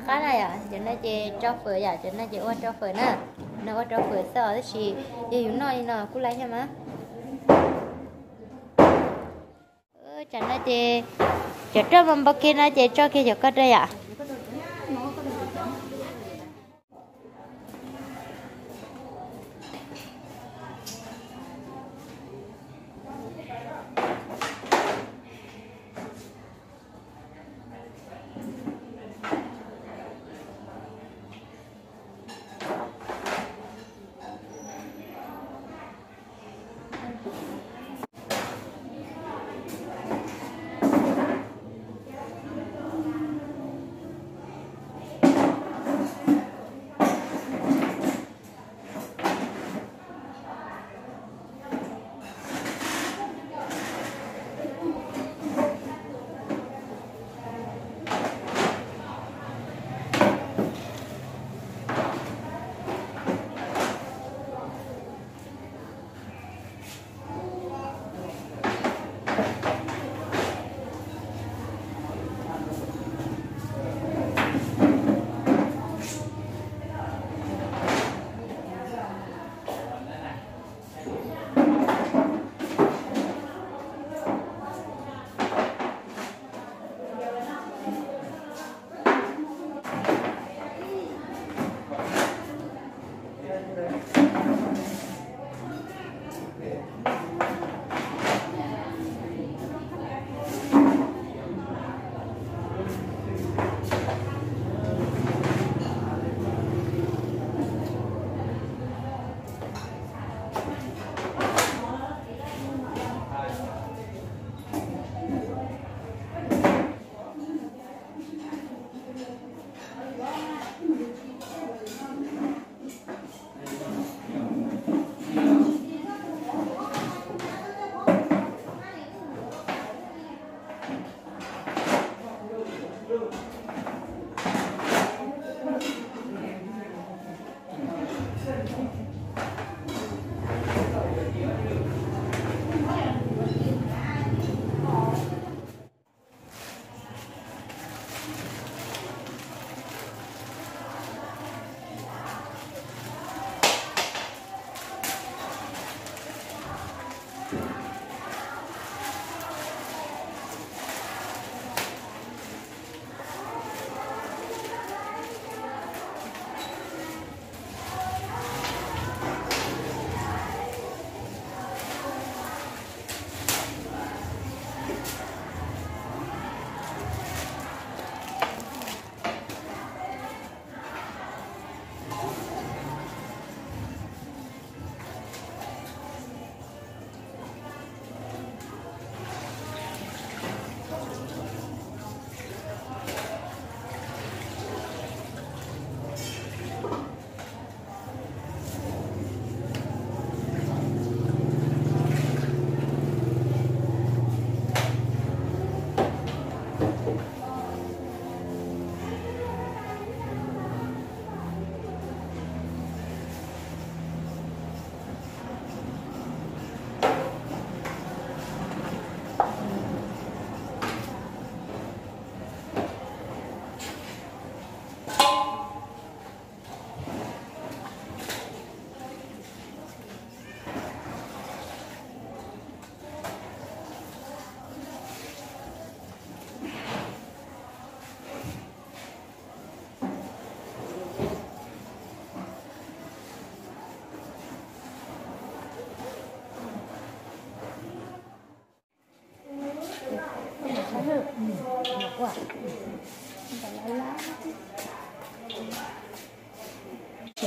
Qab na yom, cov no ces rau fawm yom, cov no ces ua rau fawm na. No ua rau fawm xwb os, tab sis yog yus noj li no kuj laib thiab mas. Tsam no ces cov roj mas npau kiag no ces tso kiag cov ko rau yom.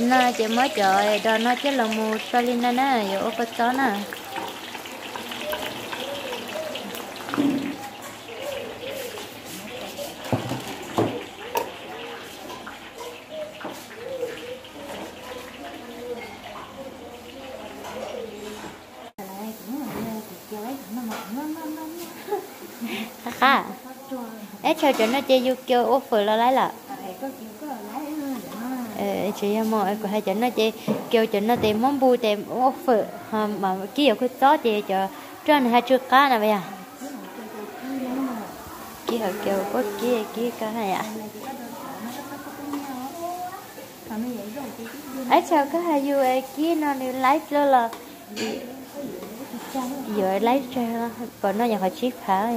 Tam sim no ces muab cov dos no coj los mus so li no na, yuav ua kua txob na. Qab qab, eb, thaum cov no ces yus kiag ua fawm los laib lawm. Tsis yog mog, kuv hais cov no ces kiag cov no ces muab npu ces ua fawm, ho mas kib yuav kua txob ces cov roj nws ho tsw qab na yom. Kib ho kiag, kib kib ko na yom. Ab tsaug koj hais yus kib no nws laib dlua los yuav laib tsawg, pom no nyuam qhuav tsib phav.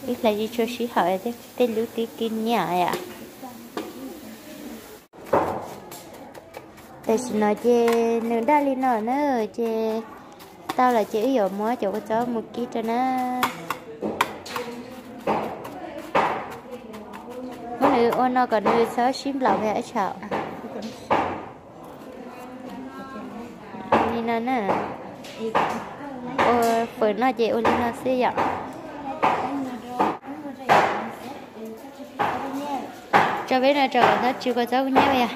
Ib hlais tsis tshua sib haum, tej lub twb kib nyiab yom. Tam sim no ces nws daj li no na, ces tau lawm ces wb yuav muab cov kua txob mus kib rau na. Muab nws ua no kom nws txhob sib nplaum thiab ib tsham. Li no na, ua fawm no ces ua li no xwb yom. Tso peb no rau kom txhob tsw kua txob kub hnyiab yom.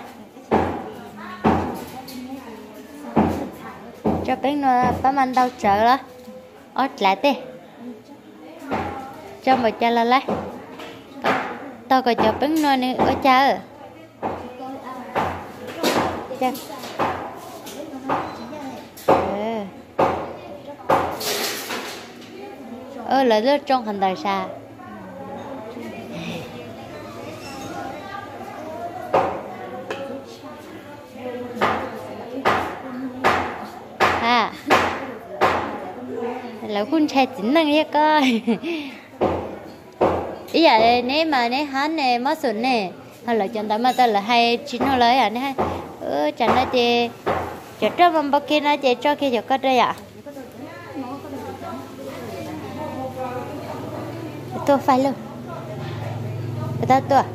Tso peb no pab mas ntau tsawv los ob dlav tej. Tso npaum cas los laib, tog kom cov peeb no nws ua cas. Lawv lub tsoo qhov ntawd sas. Ha, lawv kuj ntshai txiv neej thiab koj. Ib yam neb mas neb hab ne mob xum ne, ho lawv cov ntawd mas tau lawv hais tsis nug lawm yom, neb hais. Tsam no ces cov roj mas npau kiag no ces tso kiag cov ko rau yom. Tuaj faij lug, tab tuaj.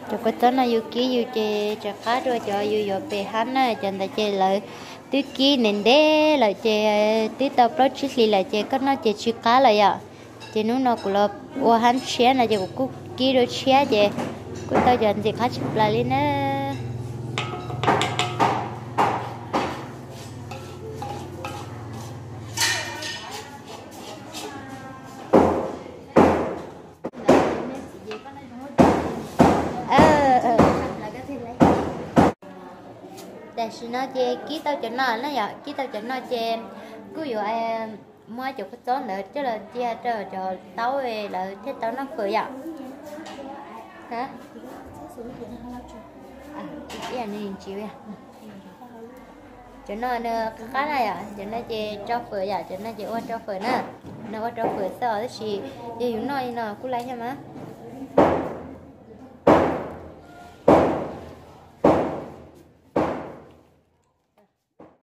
Cov kua txob no yus kib yus ces tsam qab dua cov yus yuav pem hab na, cov ntawd ces lawv twb kib ntev ntev lawm ces twb tau plaub tsib hlis lawm ces koj noj ces tsis qab lawm yom. Ces hnub no kuv los ua hab tshiab no ces kuv kuj kib dua tshiab ces kuj tau cov ntxim qab tshaj plaws li na. Tam sim no ces kib tau cov no na yom, kib tau cov no ces kuj yuav muab cov kua txob ntawd coj los cia rau cov taub lawv thiaj tau noj fawm yom. Cov no nws qab qab na yom, cov no ces rau fawm yom, cov no ces ua rau fawm na. No ua rau fawm xwb os, tab sis yog yus noj li no kuj laib thiab mas.